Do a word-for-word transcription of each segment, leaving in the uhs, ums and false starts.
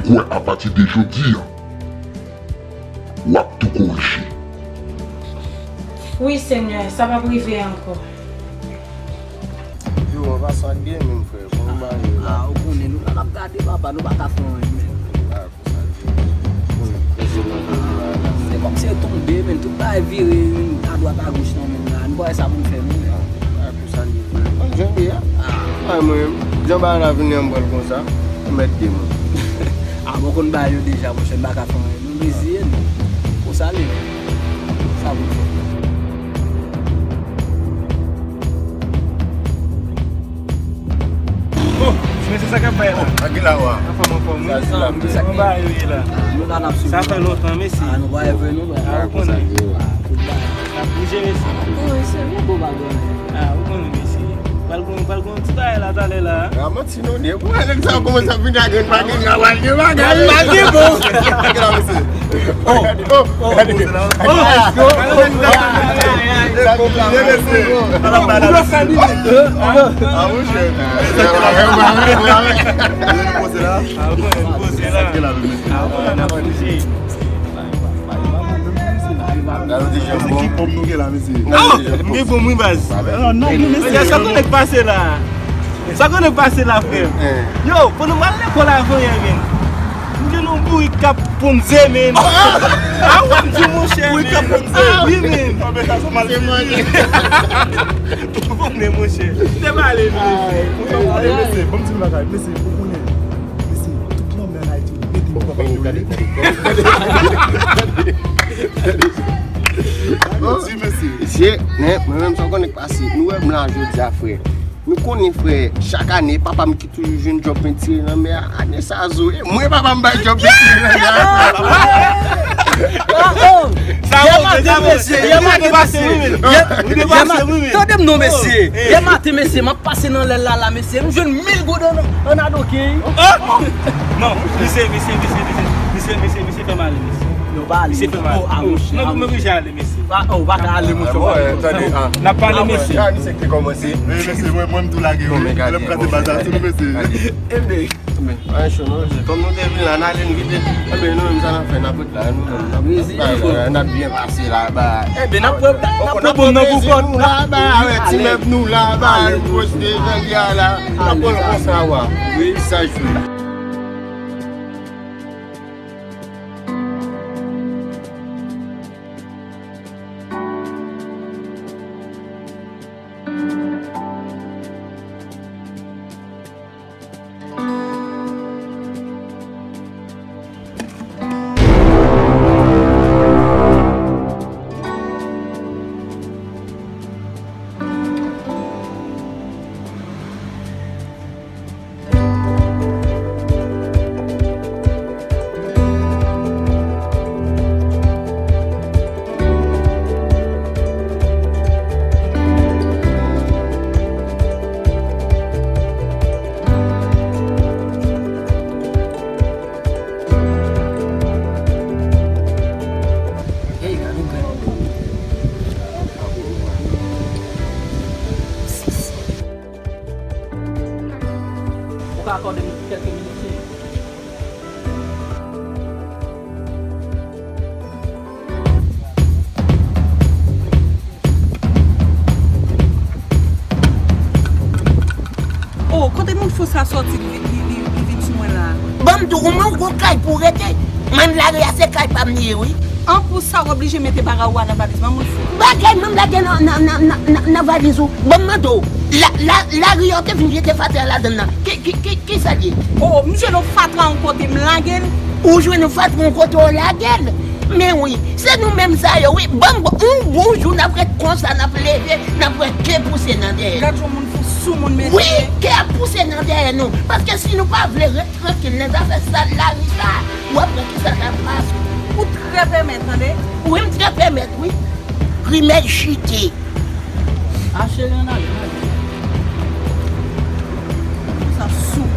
Kwè apati de jodi a, w ap tou korije. Wi, Senyè, sa p ap rive ankò. Yo, an pasan, byen menm, frè. Kòman bagay yo la? Ah, ou konnen, nou la n ap gade, papa, nou pa ka fè anyen, men. Ah, konsa l ye. Se kòmsi yo tonbe, men tout bagay vire, a dwat a goch nan men la. Nou pa wè sa pou n fè, non, men. Ah, konsa l ye, frè. Mwen, jan l ye a. Ah. Ah, mwen, jan bagay la vini an m pran l konsa, ou mèt de mwen. Ah, bon, konn bagay yo deja, monchè, m pa ka fè anyen. Nou reziye nou. Konsa l ye. Sa pou n fè. Oh, mesye, sa k ap bay la? Anpil la, wa. Anfòm, anfòm, wi. Sa di la. Kòman bagay yo ye la? Nou la n ap swiv. Sa fè lontan, mesye. Ah, nou pa ever nou, bra. Ah, ou konnen. Tout bagay. N ap bouje, mesye. Wi, se byen bon bagay. Ah, ou konnen, mesye. Pral gon, pral gon ti bagay la, talè la. Ah, manti non, nèg. Ou wè nèg sa yo kòmanse ap vin a grenn pa grenn, la, pral gen bagay. Pral gen bon. Gade la, mesye. Oh, oh, oh, oh, let's go. Non, m gen bon wi baz. Sa konnen k pase la. Sa konnen k pase la, frè m. Yo, pou nou pral lekòl avanyè, men. M jwenn yon bourik k ap ponn ze, men. A, w ap di, monchè, men. Bourik k ap ponn ze. Wi, men. Ou konnen, monchè. Te pale, men. Mesye, bon, m di nou bagay. Mesye, ou konnen. Mesye, tout lanmè an Ayiti, mete m kòb yo. Mesye, men, mwen menm, sa konnen k pase. Nou wè m la jodi a, frè. Nou konnen, frè, chak ane, papa m ki toujou jwenn djòb pentire nan mè a. Ane sa, zo, e mwen, papa m bay djòb pentire nan mè a. Yè maten, mesye, yè maten, mesye. Tande m non, mesye. Yè maten, mesye, m ap pase nan lèl la, la, mesye. M jwenn mil goud an, an adoken. Non, mesye, mesye, mesye, mesye, mesye, mesye, mesye, fè m ale, mesye. Yo, pa ale. Mesye, fè m ale. Oh, a, monchè, non, a, non, monchè. Oblije ale, mesye. Pa, oh, pa ka ale, monchè, pa ale. N ap pale, mesye. Gade, misye ki kòmanse. Wi, mesye, mwen, mwen, m tou lage, wi. Lè m kase baza, tou, mesye. Ebyen, ebyen, pa cho non, kòm nou te vin la, n ale, n kite. Ebyen, nou menm, sa n ap fè, n ap ret la, nou menm, n ap, n ap byen pase la, ba. Ebyen, n ap pran, n ap pran bon nan pou kòt. Nou la, ba, avè ti mèb nou la, ba, pwòch de janvye a la, n ap pran l konsa, wa. Wi, sa jwe. Hey, gade yon grenn. Ou ka akòde m kèlke minit, cheri? Oh, kote moun fou sa sòti, li, li, li, li vin sou mwen la? Ban m di w, ou menm ou gon kay pou w rete. Menm lari a se kay pa m li ye, wi. An pou sa, w oblije mete bagay ou a nan valiz, ban m yon fou. Bagay m lage nan, nan, nan, nan, nan, nan valiz ou. Ban m mande w, la, la, lari a w te vin jete fatra ladann nan. Ki, ki, ki, ki sa l ye? Oh, m jwenn yon fatra yon kote, m lage l. Ou jwenn yon fatra yon kote, w lage l? Men wi, se nou menm sa yo, wi. Ban m yon bon jou, n ap ret konsa, n ap leve, n ap wè ke pouse nan dèyè. Gad yon moun fou sou moun, mesye. Wi, ke ap pouse nan dèyè nou. Paske si nou pa vle ret trankil nan zafè sal lari sa, w ap wè kisa k ap pase. Ou trè pèmèt, tande? Wi, m trè pèmèt, wi. Rimèl chite. A, cheri, ann ale, ann ale. Sa sou.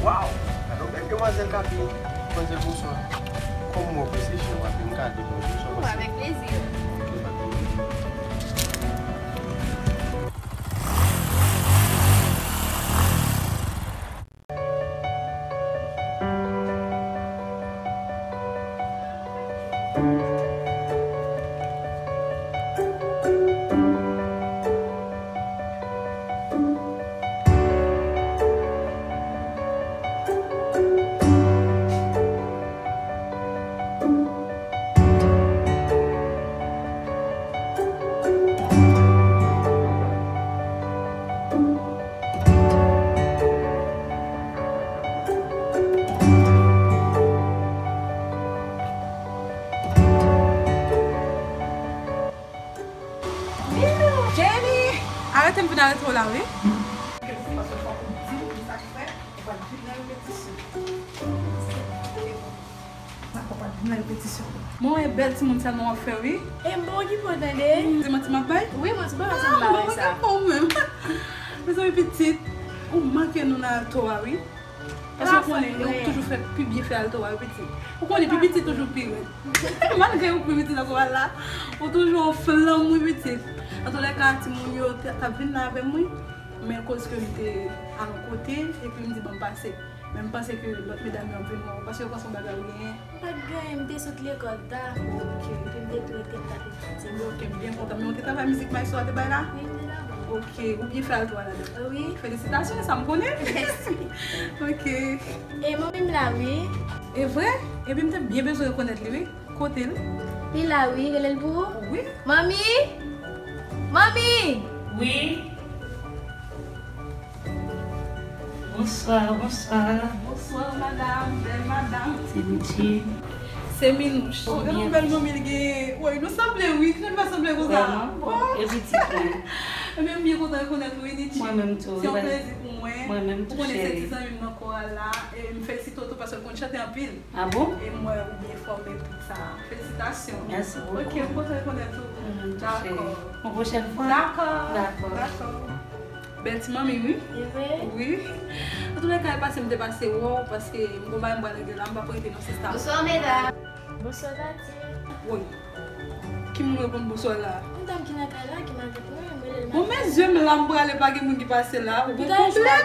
Waw! Gade yon bèl demwazèl, Kapi. Demwazèl, bonswa. Kòman w, mesye, chè w ap vin gade, bonswa, mesye. Oh, avèk plezi. Ok, pa gen pwoblèm. Arete m vin arete w la, wi. Paske fòk ou di m sa k fè, ou pral vin nan repetisyon. Dakò, ou pral vin nan repetisyon. Mwen wè bèl timoun sa nou ap fè, wi. E m pa okipe w tande. Di manti m ap bay? Wi, manti, pa manti m pa bay sa. Mezanmi pitit, ou manke nou nan alto a, wi. Paske ou konnen, ou toujou fè pi byen fè alto a, wi pitit. Ou konnen pi pitit toujou pi rèd. Malgre ou pi pitit nan koral la, ou toujou an flanm, wi pitit. Antoulèka, timoun yo t ap vin la avè m, wi. Men koz ke m te al yon kote, epi m di, "Ban m pase." Men m panse ke lòt medam yo ap vin wè w, paske yo panse yon bagay ou genyen. M pa t gen anyen, m te sot lekòl, dakò. Ok. Epi m te tou rete m t ap etidye. Ok, m byen kontan. Men w te travay mizik maestro a te bay la? Wi, m te travay. Ok, ou byen fè alto a ladan? Wi. Felisitasyon, sa m konnen. Mèsi. Ok. E manmi m la, wi. E vre? Epi m te byen bezwen rekonèt li, wi. Kote l? Li la, wi. Rele l pou ou? Wi. Manmi? Manmi! Wi. Bonswa, bonswa. Bonswa, madam, bèl madam. Se Minouche. Se Minouche. Oh, gade yon bèl manmi li gen. Woy, nou sanble, wi. Kijan nou fè sanble konsa? Vrèman? Oh. E pitit mwen. Ebyen, m byen kontan rekonèt ou, wi, Nitchy. Mwen menm tou. Se yon plezi pou mwen. Mwen menm tou, cheri. Ou konnen se ti zanmi m nan koral la. E m felisite w tou paske w konn chante anpil. Ah bon? E m wè ou byen fòme tout sa. Felisitasyon. Mèsi bokou. Ok, m kontan rekonèt ou. Mwen menm tou, cheri. Dakò. Yon pwochèn fwa? Dakò. Dakò. Dakò. Bèl ti manmi, wi. E vre? Wi. Antoulèka, e pase m te pase wè w, paske m gon bagay m pral regle la, m p ap rete non, sista. Bonswa, medam. Bonswa, tati. Woy. Ki moun reponn bonswa la? Yon dam ki nan kay la, ki mal vin pran, m rele l. Bon, men zye m la, m prale, pa gen moun ki pase la. Ou gon pwoblèm?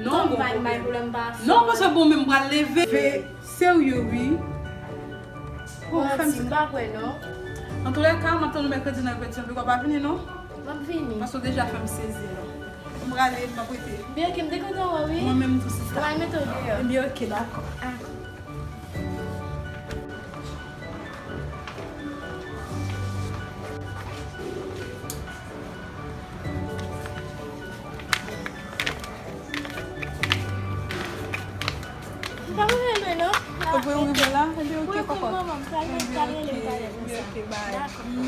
Non, m gon pwoblèm. Non, paske bon, men m pral leve. Serye, wi. Oh, fè m sa. M pa kwè, non. Antoulèka, m ap tann ou mèkredi nan repetisyon, piko pa vini, non? M ap vini. Paske w deja fè m sezi la. M prale, m ap rete. Byen, ok, m te kontan wè w, wi. Mwen menm tou, sista. Mwen mete w deyò. Ebyen, ok, dakò. Ah. M pa konnen lwen non. Ou vle rive la? Ebyen, ok, papa. Ebyen, ok, ebyen, ok, bye.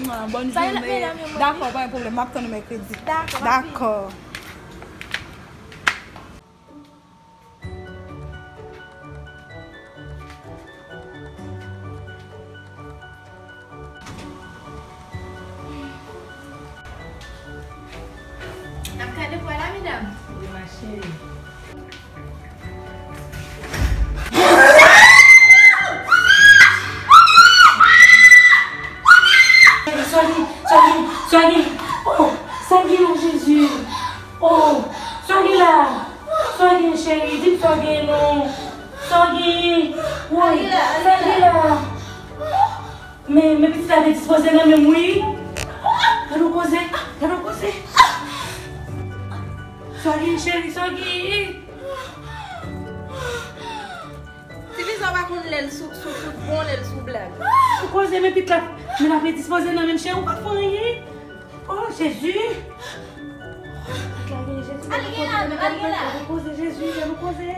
Mwa, bòn jounen. Dakò, pa gen pwoblèm. M ap tann ou mèkredi. Dakò, m ap vini. Dakò. N ap gade pwa la, medam. Wi, ma cheri. Sa gen, sa gen, sa gen. Oh, sa gen non, Jezi. Oh, sa gen la. Sa gen, cheri, di m sa gen non. Sa gen. Woy, sa gen la. Men, men pitit la te dispoze nan men m, wi. Gade yon koze, gade yon koze. Sa gen, cheri, sa gen. Ti vizan pa konn lè l sou, sou tout bon, lè l sou blag. Ou koze, men pitit la, men la te dispoze nan men m, cheri, ou pa fè anyen. Oh, Jezi. Gade, Jezi, al gen la, al gen la. Gade yon koze, Jezi, gade yon koze.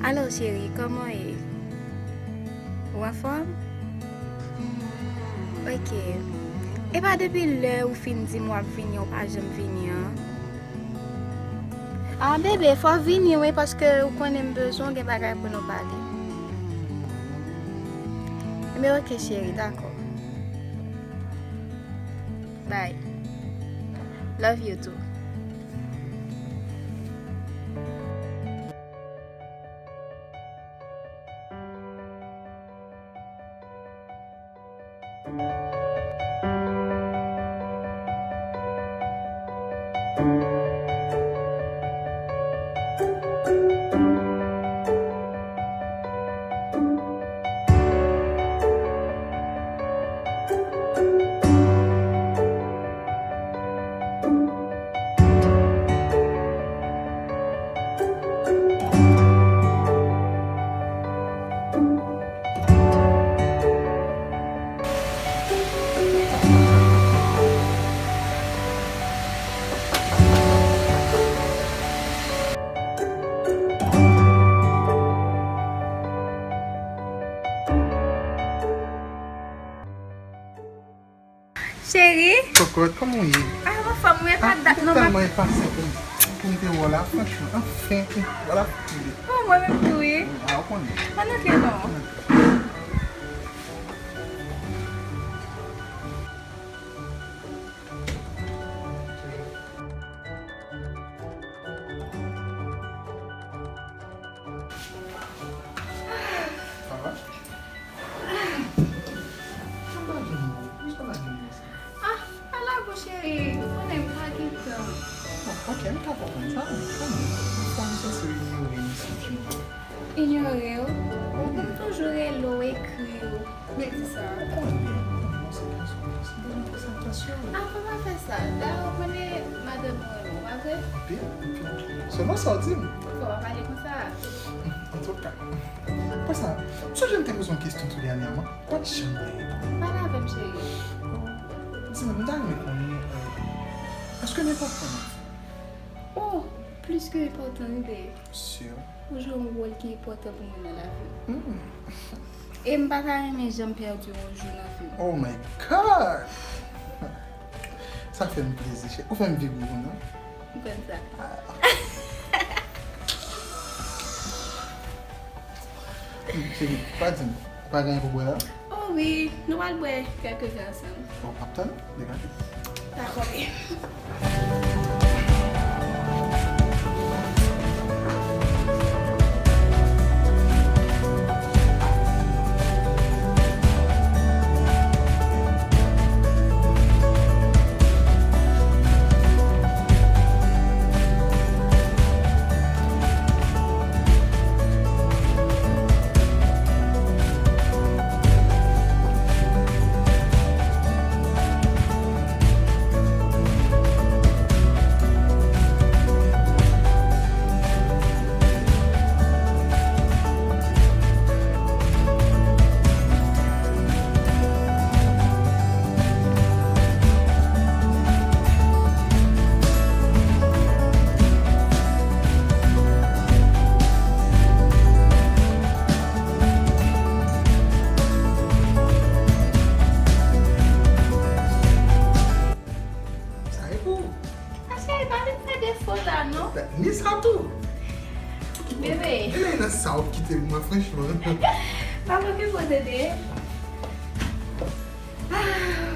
Alo, cheri, kòman w ye? Ou anfòm? Ok. Epa depi lè ou fin di m w ap vini an, ou pa janm vini an? Ah, bebe, fò w vini, wi, paske ou konnen m bezwen w, gen bagay pou nou pale. Ebyen, ok, cheri, dakò. Bye. Love you too. Kòman w ye? Ah, anfòm, wi, e pa dat non, m tèlman enpasyan pou m, pou m te wè w la, franchman. Anfen, m wè w la, fini. Oh, mwen menm tou, wi. Ah, ou konnen. Ann antre non. Sa va? Sa va, Jimmy? Ou sa va, Jimmy? Ah, pa lago, cheri. Ou konnen m pa gen tan. Bon, ok, m ka konprann sa, men kanmenm, pafwa m sanse w inyore m, Jimmy. Inyore w? Wi. M toujou rele w, ekri w. Men, ou konnen, ou konnen, non, se kesyon, se yon konsantrasyon. Ah, fò pa fè sa. Dayè, ou konnen madanm ou renmen w, pa vre? Anpil, anpil. Selon sa w di m. Fò pa pale konsa. Antouka. Konsa, m sonje m te poze w yon kesyon tou dènyèman. Ou pa t janm rele m. Pale avè m, cheri. Di m, m ta renmen konnen, euh, èske m enpòtan nan vi w? Oh, plis ke enpòtan, wi, babe. Ou jwe yon wòl ki enpòtan pou mwen nan lavi m. Hmm. E m pa ta renmen janm pèdi w yon jou nan vi m. Oh my God! Sa fè m plezi, cheri. Ou fè m vibre, non? M konn sa. Ah. Cheri, pa di m, ou pa gen anyen pou bwè la? Oh wi, nou pral bwè kèk verre ansanm. Bon, m ap tann ou, degaje. Dakò, babe. Sa e pou ou. A cheri, pa vin fè defo la, non. Ni sa tou. Bebe. Bebe, nan sa w ap kite mwen, franchman. Pa okipe w, Dede. Ah.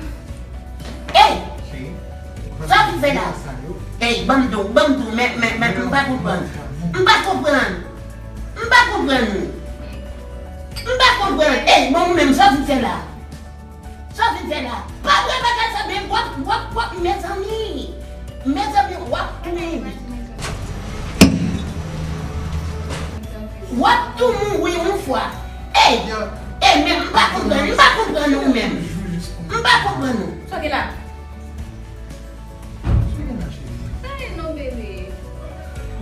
Ey! Cheri, sa w vin fè la? Ey, ban m di w, ban m di w, men, men, men, m pa konprann. M pa konprann. M pa konprann ou. M pa konprann. Ey, bon, ou menm, sa w vin fè la? Sa w vin fè la? Pa vre bagay sa, men w ap, w ap, w ap, mezanmi. Mezanmi, w ap tou mouri. W ap tou mouri yon fwa. Ey! Ey, men m pa konprann, m pa konprann ou menm. M pa konprann ou. Sa w gen la? Sa w gen la, cheri? Anyen non, bebe.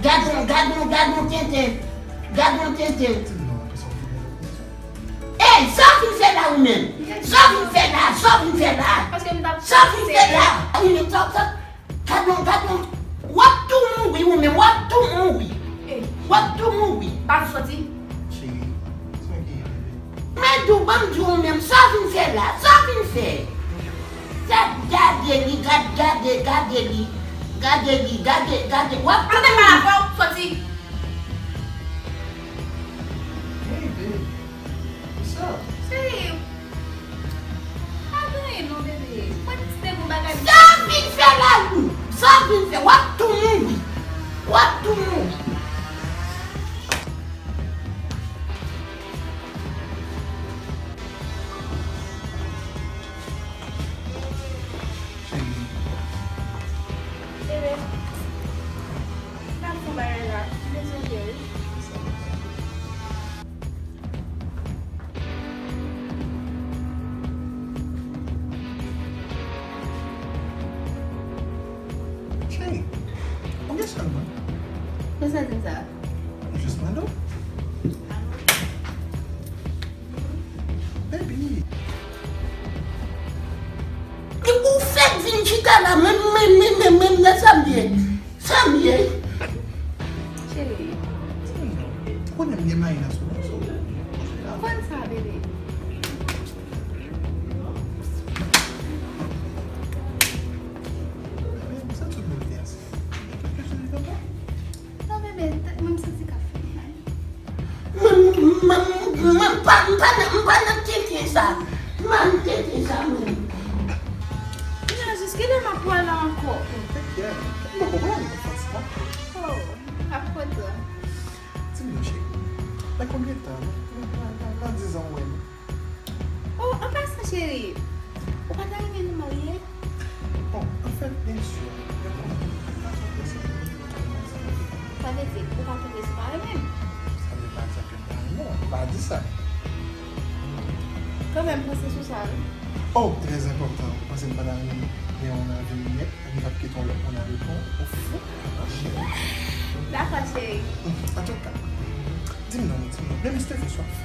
Gad yon, gad yon, gad yon tenten. Gad yon tenten. Ey, sa w vin fè la ou menm? Sa w vin fè la? Sa w vin fè la? Sa w vin fè la? Wi, men sa, sa, gad non, gad non. W ap tou mouri ou menm, w ap tou mouri. W ap tou mouri. Pa soti. Cheri, sa w gen, bebe? Men di w, ban m di w menm, sa w vin fè la? Sa w vin fè? Gad, gade li, gad, gade, gade li. Gade li, gade, gade. W ap tou mouri. Ann pa la fò, soti. Hey, babe. What's up? Cheri, pa gen anyen non, bebe. Mwen te di se yon bagay. Sa w vin fè la, ou? Sa w vin fè? W ap tou mouri. W ap tou mouri. Cheri. Bebe, n ap fè yon bagay la. M bezwen w, cheri. Cheri, ou gen sèlman? Kisa di m sa? Jis mande w. Baby. Ou fèk vin chita la, menm, menm, menm, menm, menm nan sa m ye. Sa m ye. Cheri. Ou konnen m gen mayi nan sou mwen, so. Konn sa, bebe. Men, tèt mwen, m santi k ap fè m mal. Mwen, mwen, mwen, m pa, m pa nan, m pa nan tenten sa. M pa nan tenten sa, mwen. Nan, jis kilè m ap pwale ankò? Tenkèt, m poko pral nan sans la. Oh, m ap kontan. Di m non, cheri. Nan konbyen tan? Nan, nan, nan, nan diz an ou wè nou? Oh, an pasan, cheri, ou pa ta renmen nou marye? Bon, anfèt, byen si, men bon, pa twò prese pou nou te konn kòmanse. Sa vle di, ou pa twò prese pa renmen m? Sa vle pa di ke m pa renmen w, m pa di sa. Kanmenm, panse sou sa, wi. Oh, trè enpòtan, ou panse m pa ta renmen w nan vi m nèt? M p ap kite yon lòt moun avèk ou. Ou fou, cheri. Dakò, cheri. Antouka, di m non, di m non. Demen Steph swaf.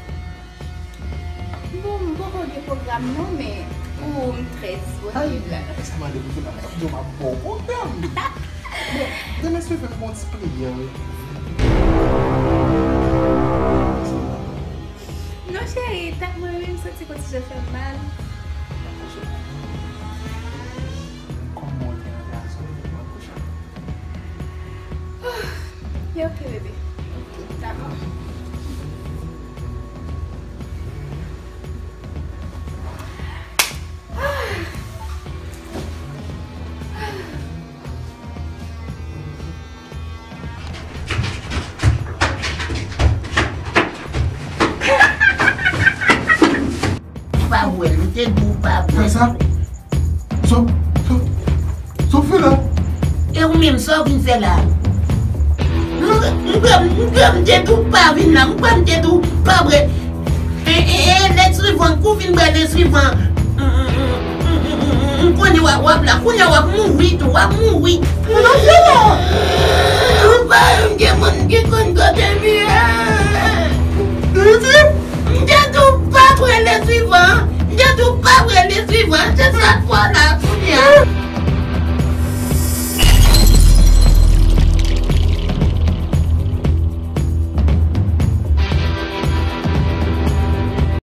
Bon, m poko gen pwogram non, men pou ou, m trè disponib. Ay, sa mande pou tout la. M ap di w m ap ba w pwogram. Bon, demen Steph fè m bon ti priyè, wi. Non, cheri, tèt mwen menm, m santi konn ti jan fè m mal. Kòman w te angaje w, mwen kouche. Ah, e ok, bebe. Ok, dakò. Pa wè l, m te di w pa wè l. Fè sa. Sa, sa, sa w fè la? E ou menm, sa w vin fè la? M, m, m, m, m te di w pa vin la, m kwè m te di w pa wè. E, e, e, lè swivan, kou vin bwè lè swivan. M, m, m, m, m, m, m konnen w ap, w ap la, kounye a w ap mouri tou, w ap mouri. Ou nan fè la? Ou pa menm gen